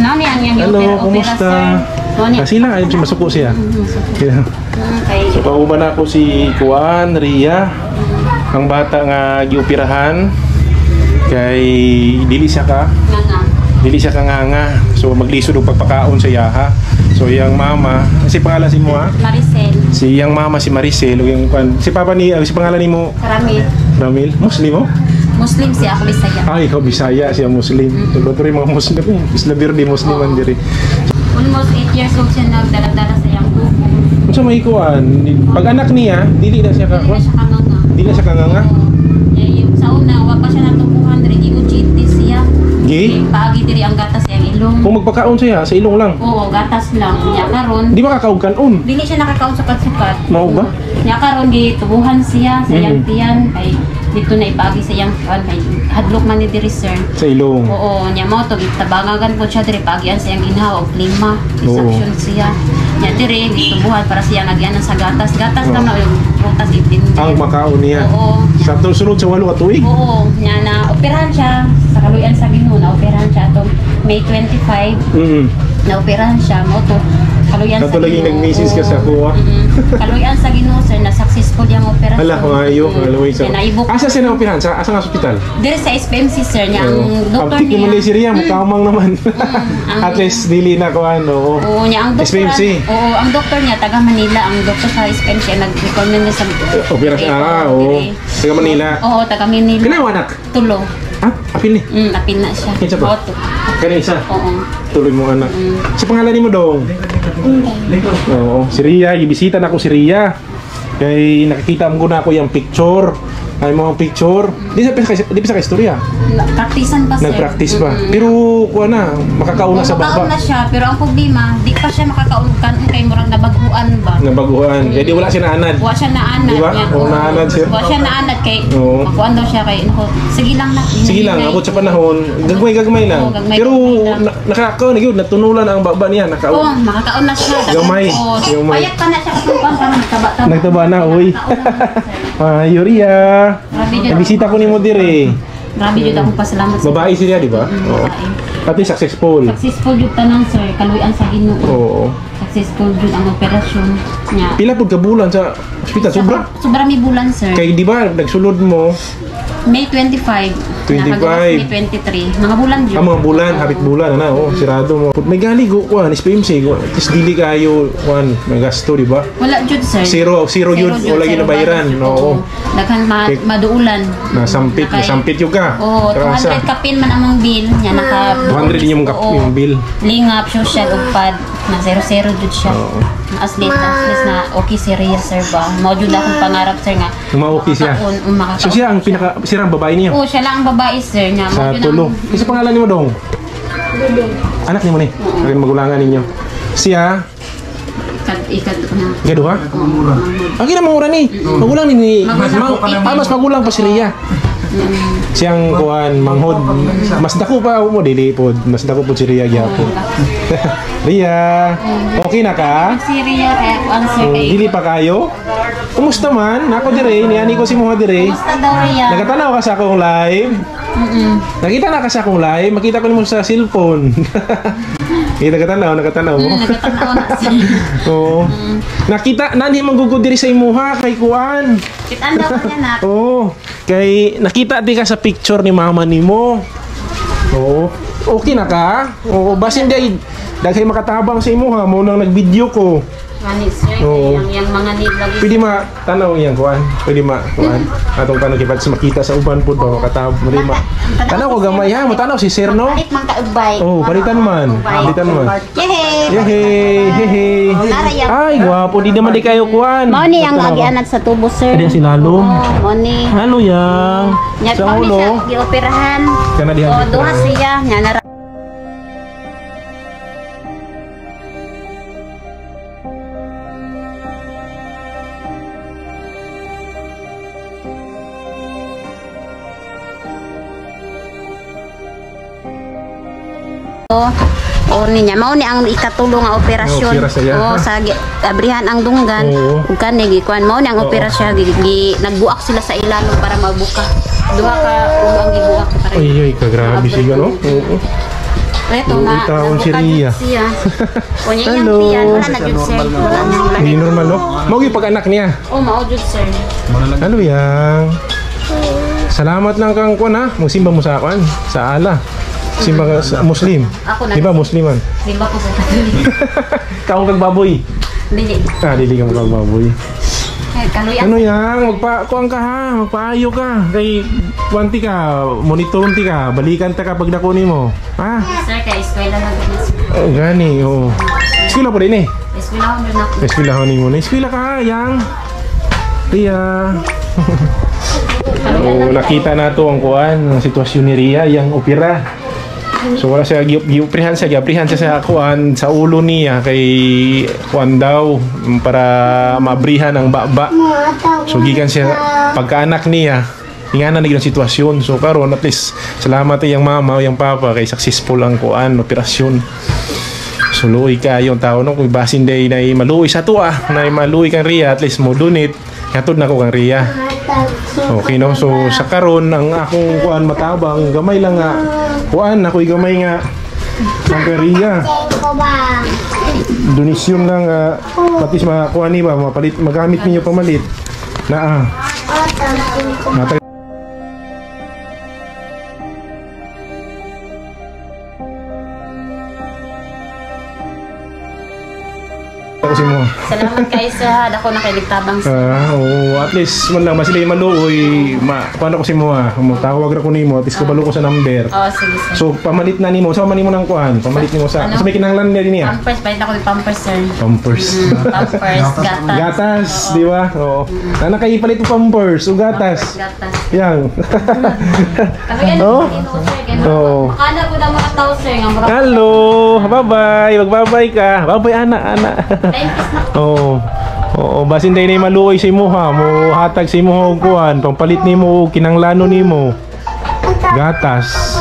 na niya ang Hello, kumusta? Sila ay masuko siya. Okay. So kauban na ako si Kuan, Ria. Ang bata nga gioperahan kay dili siya ka. Dili siya ka nganga. So maglisod og pagpakaon sa iyaha. So iyang mama, si pangalan si mo ha? Maricel. Si iyang mama si Maricel ug yung kuan, si papa ni si pangalan nimo Ramil. Ramil, Muslim mo? Muslim siya, ako Bisaya. Ay, ikaw Bisaya, siya Muslim. So mm mga Muslim, Isla Verde Muslim man diri. Almost 8 years old siya nagdala-dala sa iyang buko. Unsa may kuan? Pag anak niya, dili na siya ka Dili na siya kanganga. Dili na siya kanganga? Yeah, sa una, wa pa siya natubuhan diri gi-UGT siya. Gi? Paagi diri ang gatas sa iyang ilong. Kung magpakaon siya sa ilong lang. Oo, gatas lang. Nya karon. Di ba kakaon kanon? Dili siya nakakaon sukat-sukat. Mao ba? Nya karon gitubuhan siya sa iyang tiyan kay dito na ipaagi sa iyang kuan kay hadlok man ni diri sir. Sa ilong. Oo, nya mao to gitabangagan po siya diri paagian sa iyang ginhawa og klima. Reception siya. Nya diri gitubuhan para siya nagyanan sa gatas. Gatas lang na yung prutas itin. Ang makaon niya. Oo. Sa sunod sa 8 ka tuig. Oo, nya na operahan siya sa kaluyan sa Ginoo, na operahan siya atong May 25. Na operahan siya mo to kaluyan sa lagi nag-message ka sa ako. Kaluyan sa Ginoo sir, na successful yung operasyon. Hala, maayo, kaluoy sa. Asa siya na operahan? Sa asa nga ospital? Diri sa SPMC sir niya ang doktor niya. Aptik ni si Ria, mukamang naman. At least dili na ko ano. Oo, niya ang doktor. SPMC. Oo, ang doktor niya taga Manila, ang doktor sa SPMC nag-recommend niya sa operasyon. Ah, oo. Taga Manila. Oo, taga Manila. Kinawa anak? Tulo. Ah, apil ni? Apil na siya. Kinsa pa? Kani isa? Oo. Tuloy mo anak. Sa pangalan nimo dong? Oo, si Ria, ibisita na ako si Ria. Kay nakikita mo na ako yung picture. Ay mo ang picture. Di sa istorya. Praktisan pa sir. Nagpractice pa. Pero kuha na, makakauna sa baba. Makakauna siya, pero ang problema, di pa siya makakauna kay murag nabaguan ba. Nabaguan. Kaya di wala siya naanad. Wala siya naanad. Di ba? Oo, naanad siya. Wala siya naanad kay makuan daw siya kay nako. Sige lang na. Sige lang, abot sa panahon, gagmay-gagmay lang. Pero nakakaon gyud, natunulan ang baba niya, nakaon. Oo, makakaon na siya. Gamay. Payat pa na siya katong parang nagtaba-taba. Nagtaba na, uy. Ayo Ria. Nabisita ko nimo dire. Grabe jud akong pasalamat sa babae siya, di ba? Oo. Pati successful. Successful jud tanan sir, kaluyan sa Ginoo. Oo. Successful jud ang operasyon niya. Pila pud ka bulan sa ospital? Sobra? Sobra mi bulan sir. Kay di ba nagsulod mo May 25. 25. May 23. Mga bulan jud. Ah, mga bulan, hapit bulan na, oh, sirado mo. May gali go kuan, SPMC, at least dili kayo kuan, may gasto, di ba? Wala jud sir. Zero yun, wala gyud nabayaran. Oo. Daghan maduulan. Nasampit, nasampit yun ka. Oo, 200 kapin man among bill nya naka 200 din yung bill. Lingap, social ug pad na 00 jud siya. As late na okay si Ria sir ba. Mao jud akong pangarap sir nga. Ma-okay siya. So siya ang pinaka siya ang babae niyo. Oo, siya lang ang babae sir niya. Sa tulo. Isa pangalan nimo dong? Dudong. Anak nimo ni. Akin magulangan ninyo. Siya ikad na. Ikaduha? Ang ginamura ni. Magulang ni. Mas magulang pa si Ria. Siyang kuan manghod. Mas dako pa mo dili pod. Mas dako pod si Ria gyapon. Ria, okay na ka? Si Ria kay kuan sir kay. Dili pa kayo? Kumusta man? Nako dire, niani ko si mo dire. Kumusta daw Ria? Nakatanaw ka sa akong live? Nakita na ka sa akong live? Makita ko nimo sa cellphone. Kita katanaw, nakatanaw mo. Nakatanaw na siya. Oo. Nakita nani manggugod diri sa imuha kay kuan. Kitan daw niya na. Oo. Kay nakita di ka sa picture ni mama nimo. Oo. Okay na ka? Oo, basin day daghay makatabang sa imuha mo nang nag-video ko. Mani sir, Oo. yang mga need lagi. Pwede ma tanaw iyang kuan. Pwede ma kuan. Atong tanong kay makita sa uban pud ba makatab mo ma. Tanaw ko gamay ha, mo tanaw si sir no. Palit man ka ubay. Oh, palitan man. Palitan man. Yehey. Yehey, hehey. Ay, gwapo di naman di kayo kuan. Mao ni ang agianat sa tubo sir. Adi si Lalo. Oo, mao ni. Halo yang. Nya Sa mao ni ulo. siya gioperahan. Kana diha. Oh, duha siya nya na. O niya mao ni ang ikatulo nga operasyon. Oo, sa abrihan ang dunggan ug kani gikuan mao ni ang operasyon nagbuak sila sa ilalom para mabuka. Duha ka ulo ang gibuak para. Ay ay kagrabe siya no. Oo. Ito na. Taon si Ria. Hello. Wala na jud sir. Hindi normal no? Mao gyud pag-anak niya. Oh, mao jud sir. Hello yang. Salamat lang kang kuan ha. Magsimba mo sa kuan, sa ala. Simba ka sa Muslim. Ako na. Di ba Musliman? Simba ko sa Katolik. Kaong kag baboy. Dili. Ah, dili ka kag baboy. Kaluyan. Ano yang? Magpa kuan ka ha, magpaayo ka. Kay kuanti ka, monitoron ti ka, balikan ta ka pag dako nimo. Ha? Sir, kay eskwela na gud sir. Oh, gani, oo. Eskwela po din eh. Eskwela ko na. Eskwela ko nimo. Eskwela ka ha, yang. Ria. Oh, nakita na to ang kuan, ang sitwasyon ni Ria, yang opera. So wala siya giuprihan siya, giaprihan siya sa kuan sa ulo niya kay kuan daw para maabrihan ang baba. So gikan siya pagkaanak niya, ingana na gyud ang sitwasyon. So karon at least salamat iyang mama o iyang papa kay successful ang kuan operasyon. So luoy kayo ang tao no kung basin day na maluoy sa tuwa, na maluoy kang Ria at least mo donate hatod na ko kang Ria. Okay no, so sa karon ang akong kuan matabang gamay lang nga kuan ako'y gamay nga ang kay Ria. Donasyon lang at least makakuha ni ba mapalit magamit ninyo pamalit na mo. Salamat kay sir. Ako nakiligtabang sir. Oo, at least man lang masila maluoy, paano ko si mo ha? Tawag ra ko nimo, at least kabalo ko sa number. Oo, sige sir. So pamalit na nimo, sa man nimo nang kuan, pamalit nimo sa. Ano? Sa may kinahanglan niya din niya. Pampers, palit ako yung pampers sir. Pampers. Pampers, gatas. Gatas, di ba? Oo. Na nakaipalit mo pampers o gatas. Gatas. Yang. Kami Oo. Oo. Akala ko na mga tao sir nga mura. Hello, bye-bye. Magbabay ka. Bye-bye ana, ana. Thank you na. Oo. Oo, basin day na maluoy sa imo ha, mo hatag sa imo og kuan, pampalit nimo og kinanglano nimo. Gatas.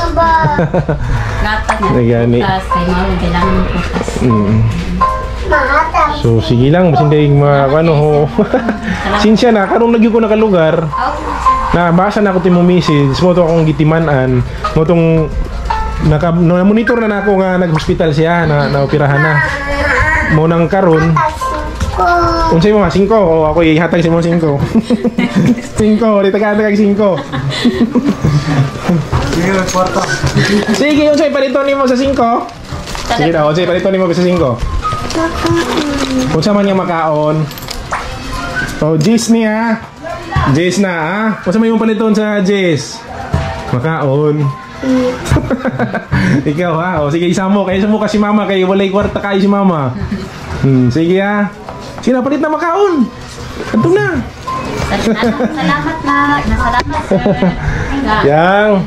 Gatas na. Nagani. Gatas kay mao kailangan ng prutas. So sige lang, basin day ma ano ho. Sinsya na karon lagi ko nakalugar. Na basa na ako timo message, mo to akong gitiman-an, mo tong naka no, monitor na nako nga nag-hospital siya na naoperahan na. Mo nang karon. Unsay mo 5? O ako ihatag sa mo 5. 5, di tagaan kag 5. Sige, kwarta. Sige, unsay palito nimo sa 5? Sige daw, unsay palito nimo sa 5? Unsa man nga makaon? Oh, Jis niya. Jis na ah. Unsa may imong paliton sa Jis? Makaon. Ikaw ha. O sige, isamo kay isamo ka si mama kay walay kwarta kayo si mama. Sige ha. Sige na, palit na makaon. Adto na. Salamat na. Salamat sir. Yang.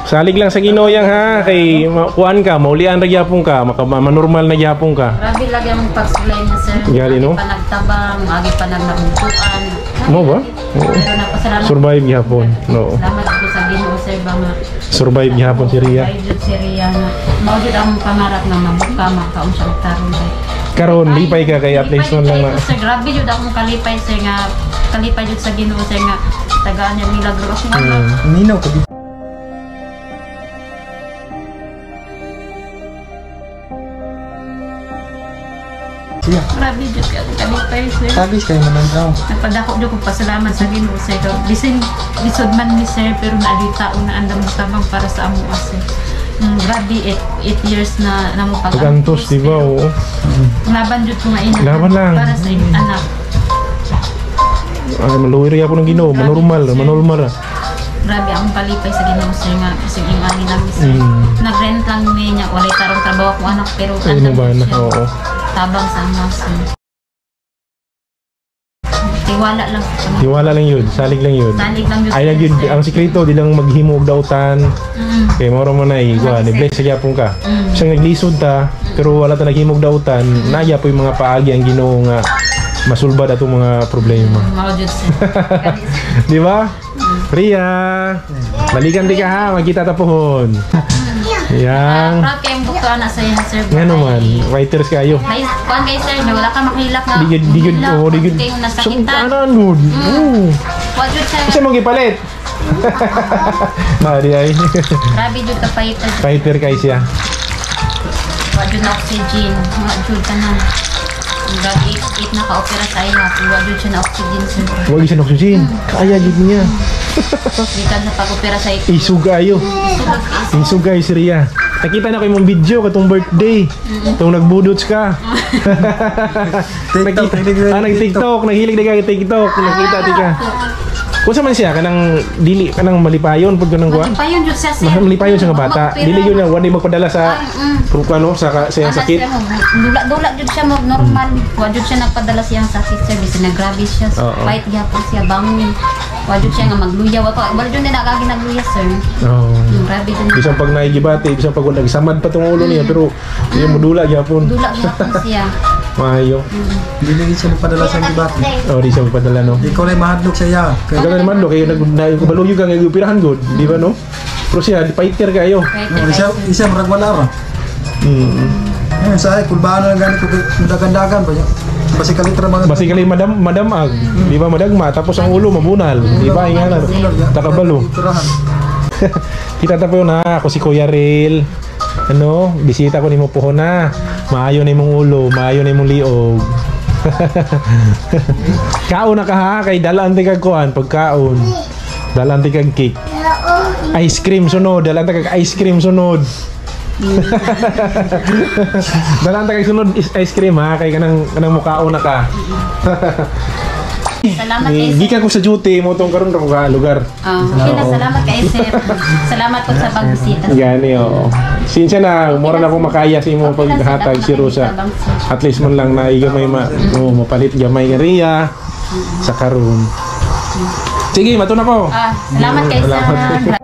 Salig lang sa Ginoo yang ha kay kuan ka, maulian ra gyapon ka, maka manormal na gyapon ka. Grabe lagi ang pagsulay niya sir. Gali, no? Agi pa nagtabang, agi pa nagnabutuan. Mo ba? Oo. Pero napasalamat. Survive gyapon. No. Salamat ko sa Ginoo sir ba nga. Survive gyapon si Ria. Survive jud si Ria nga. Mao jud ang pangarap nga mabuka makaon siya og tarong kay. Karon lipay ka kay at least man lang na. Lipay sir, grabe jud akong kalipay sir nga kalipay jud sa Ginoo sir nga tagaan niya milagro ako nga. Ninaw ko. Siya. Grabe jud kay akong kalipay sir. Tabis kayo naman daw. Nagpadako jud kong pasalamat sa Ginoo sir. Bisin lisod man ni sir pero naadita una andam tabang para sa amo sir. Grabe 8 years na namo pag Pagantos, di ba? Oo. Laban jud ko nga ina. Laban lang. Para sa imong anak. Ay, maluoy ra gyapon ng Ginoo, manormal, manormal ra. Grabe akong palipay sa Ginoo sir nga kasi yung ani lang sir. Nag-rent lang ni niya, walay tarong trabaho akong anak pero Ay, mo ba na? siya. Oo. Tabang sa amo sir. Tiwala lang sa Panginoon. Tiwala lang yun, salig lang yun. Salig lang yun. Ay lang yun, ang sikreto, di lang maghimo og dautan. Kay moro mo na eh, kuan, i-bless sa gyapon ka. Bisag naglisod ta, pero wala ta naghimo og dautan, naya po yung mga paagi ang Ginoo nga masulbad atong mga problema. Mao jud sir. Di ba? Ria, balikan di ka ha, magkita ta pohon. Yang. Proud kayong bukto anak sa iya sir. Nga naman, writers kayo. May kuan kay sir, na wala ka makilak na. Di gud, oh, di gud. Kayong So, nasakitan. ano, good. Oo. Wa jud sir. Kasi mong gipalit. Mari ay. Grabe jud ka fighter. Fighter kay siya. jud na oxygen. Wa jud tanan. Murag 8 na ka-opera sa iya, wa jud siya na oxygen, sir. Wa gyud siya na oxygen. Kaya jud niya. Gikan sa pag-opera sa iya. Isugayo. Isugag kay Isugay si Ria. Nakita na ko imong video katong birthday. Itong nagbudots ka. TikTok, hilig na Ah, nag-TikTok, naghilig na ka TikTok. Nakita ti ka. Kung sa man siya kanang dili kanang malipayon pag kanang kuan. Malipayon jud siya, sir. Mas malipayon siya nga bata. Mag-opera. Dili yun na wala magpadala sa Ay. ano sa sa iyang Ana sakit. siya, dula-dula jud siya mo normal. Wa jud siya nagpadala siyang sakit, sir, bisan na grabe siya. Oo. Fight gyapon siya, bangon. Wa jud siya nga magluya. Wa pa wala jud na nagagi nagluya, sir. Oo. Grabe jud. Bisan pag naigibati, bisan pag wala samad pa tong ulo niya pero iya modula gyapon. Dula gyapon siya. Maayo. Dili gid siya magpadala sa gibati. Oh, di siya magpadala, no. Ikaw lang mahadlok sa iya. Kay Ikaw na naman do kayo nag nagbaluyog ka nga pirahan good, di ba, no? Pero siya fighter kayo. Fighter No, isa kayo, sir. isa murag wala ra. Ayun sa ay kulbaan na lang ganito kay dagan-dagan ba niya. Basi kalitra mga Basi kali madam madamag, di ba, madagma tapos ang ulo mabunal, di ba, ingana. Takabalo. Tirahan. Kita ta po na ako si Kuya Ril. Ano, bisita ko nimo pohon na. Maayo na imong ulo, maayo na imong liog. Kaon na ka ha, kay dalaan ti kag kuan pagkaon. Dalaan ti kag cake. Ice cream sunod, dalaan ta kag ice cream sunod. Dalaan ta kag sunod ice cream ha, kay kanang kanang mukaon na ka. Salamat kay sir. Gikan ko sa duty mo tong karon ra ko ka lugar. Oh, okay na, salamat kay sir. Salamat po sa pagbisita. Gani, oo. Sinsya na, mura na akong makaya sa imong Okay lang, sir. paghatag si Rosa. Tabang, sir. At least man lang na gamay ma, oh, mapalit gamay nga Ria sa karon. Sige, matun ako. Ah, salamat kay sir. Salamat.